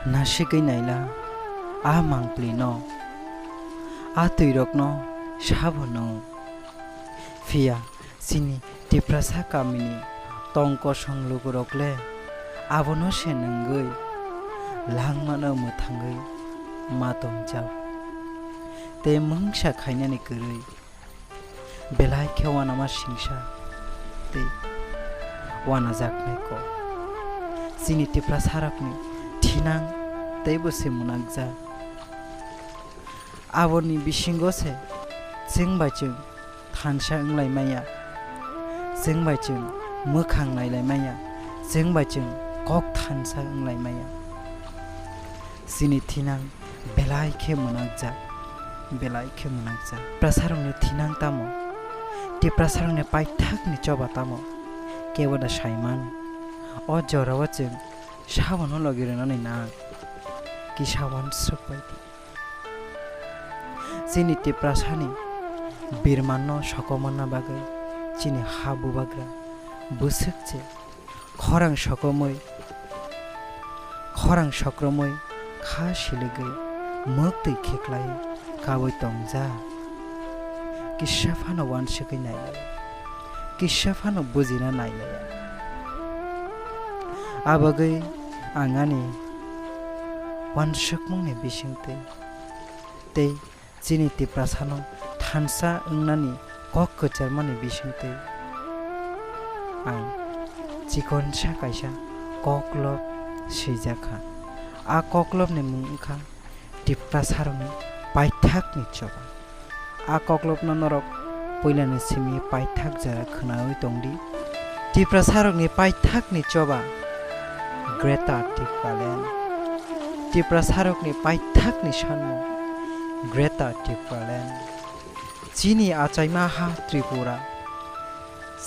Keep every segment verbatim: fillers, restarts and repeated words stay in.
Nasigwi naila a mangpli no, a twi rok no sabo nung. Phiya chini Tiprasa kamini tong kosong lukurok le abono se nungwi langmano mwthangwi ma tongjak tei mungsa khainani kwrwi belai khe uanama singsa tei uanajaknai kok. Chini Tiprasarokni thinang teibo se mwnakjak. Aboni bisingo se chwng bai chwng thansa wnglai manya, chwng bai chwng mwkhang nailai manya, chwng bai chwng kok thansa wnglai manya. Chini thinang belai khe mwnakjak, belai khe mwnakjak. Tiprasarokni thinang tamo? Tiprasarokni paithakni choba tamo? Kebo da saiman. O jorao chwng sabono logi rwnani nang. Kisa uansuk bai di. Chini Tiprasani birmanno sokomorna bagwi chini ha bubagra bwswk se khorang sokomwi, khorang sokromwi kha siligwi mwktwi khiklai kabui tongjak. Kisa phano uansugwi nailai, kisa phano bujina nailai. Abagwi ang ani uansukmungni bisingtwi tei chini Tiprasano thansa wngnani kok kwcharmani bisingtwi ang chikonsa kaisa koklop swijak kha. A koklopni mung wngkha Tiprasarokni paithakni choba. A koklopno norok puilani simi paithak jora khwnawi tongdi. Tiprasarokni paithakni choba Greater Tipraland. Tiprasarokni paithakni sanmung Greater Tipraland. Chini achaima ha Tripura.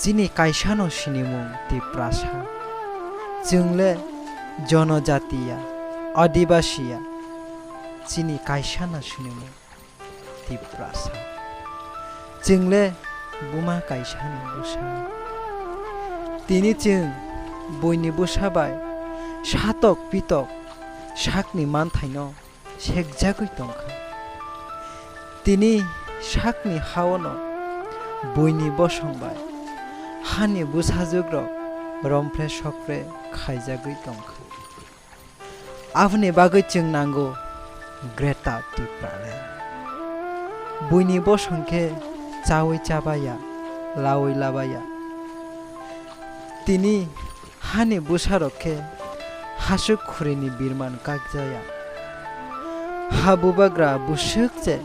Chini kaisano sinimung Tiprasa. Chwngle Jonojatiya, Adibasiya. Chini kaisano sinimung Tiprasa. Chwngle buma kaisani bwsa. Tini chwng buini bwsa bai satok pitok sakni manthaino sekjagwi tongkha. Tini sakni haono buini bosong bai hani bwsajukrok romphre sokphre khaijagwi tongkha. Aboni bagwi chwng nango Greater Tipraland. Buini bosong khe chaui chabaya, laui labaya. Tini hani bwsarok khe hasuk khurini birman kakjaya. Ha bubagra bwswk se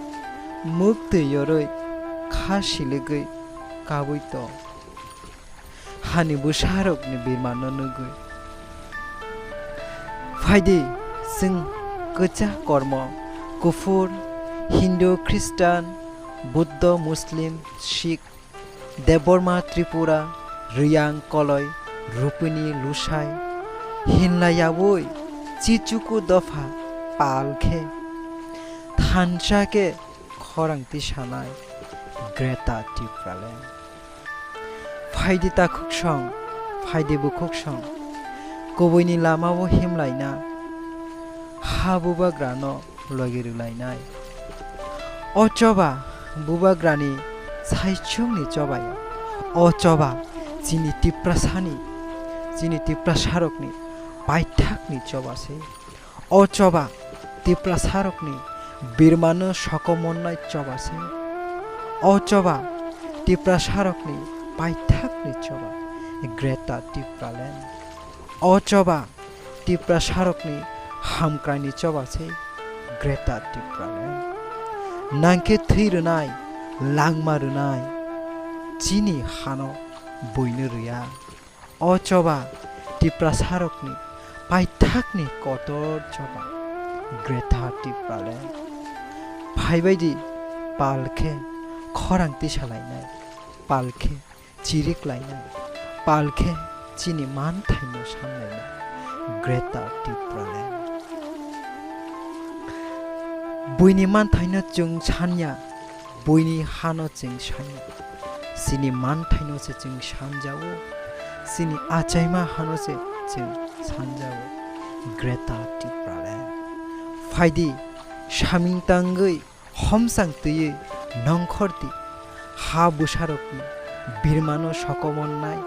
mwktwi yorwi kha siligwi kabui tong. Hani bwsarokni birmanno nugwi. Phaidi, chwng kwchak kormo, kuphur, Hindu, Khristan, Buddho, Muslim, Sikh, Debbarma, Tripura, Riyang, Koloi, Rupini, Lusai, hinlaiyaui chichuku dopha pal khe, thansa khe khorang tisanai Greater Tipraland. Phaidi takhuk song, phaidi bukhuk song, kubuini lamao himlaina, ha bubagrano logi rwlainai. O choba bubagrani saichungni choba ya. O choba chini Tiprasani, chini Tiprasarokni paithakni choba se. O choba Tiprasarokni birmano sokomonnai choba se. O choba Tiprasarokni paithakni choba, Greater Tipraland. O choba Tiprasarokni hamkraini choba se, Greater Tipraland. Nangkhe thwi rwnai, langma rwnai, chini hano buino rwya. O choba Tiprasarokni paithakni kotor choba, Greater Tipraland. Phaibaidi pal khe khorang tisalainai, pal khe chirik lainai, pal khe chini manthaino san lainai, Greater Tipraland. Buini manthaino chwng sanya, buini hano chwng sanya. Chini manthaino se chwng sanjao, chini achaima hano se chwng sanjao. Greater Tipraland. Phaidi, saming tangwi, homsang twiwi nongkhordi, ha bwsarokni birmano sokomornai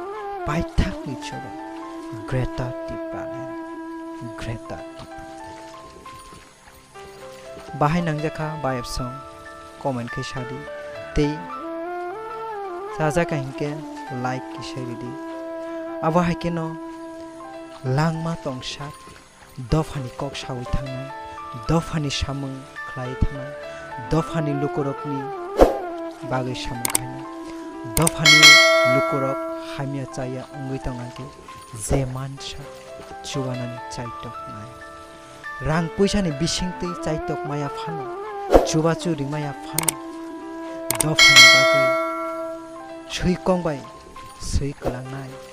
paithakni choro. Greater Tipraland, Greater Tipraland. Bahai nangjakha bayapsong, comment khe sadi, tei chajakha hinkhe like kisa ridi. Abo hai kheno langma tongsa dophani kok sawi thangnai, dophani samung khlai thangnai, dophani lukurokni bagwi samung khainai, dophani lukurok hamya chaya wngwi tongnankhe je mansa chubanani chaitoknai. Rang puisani bisingtwi chaitok maya phano, chubachu rimaya phano, dophani bagwi swi kongbai swi kwlangnai.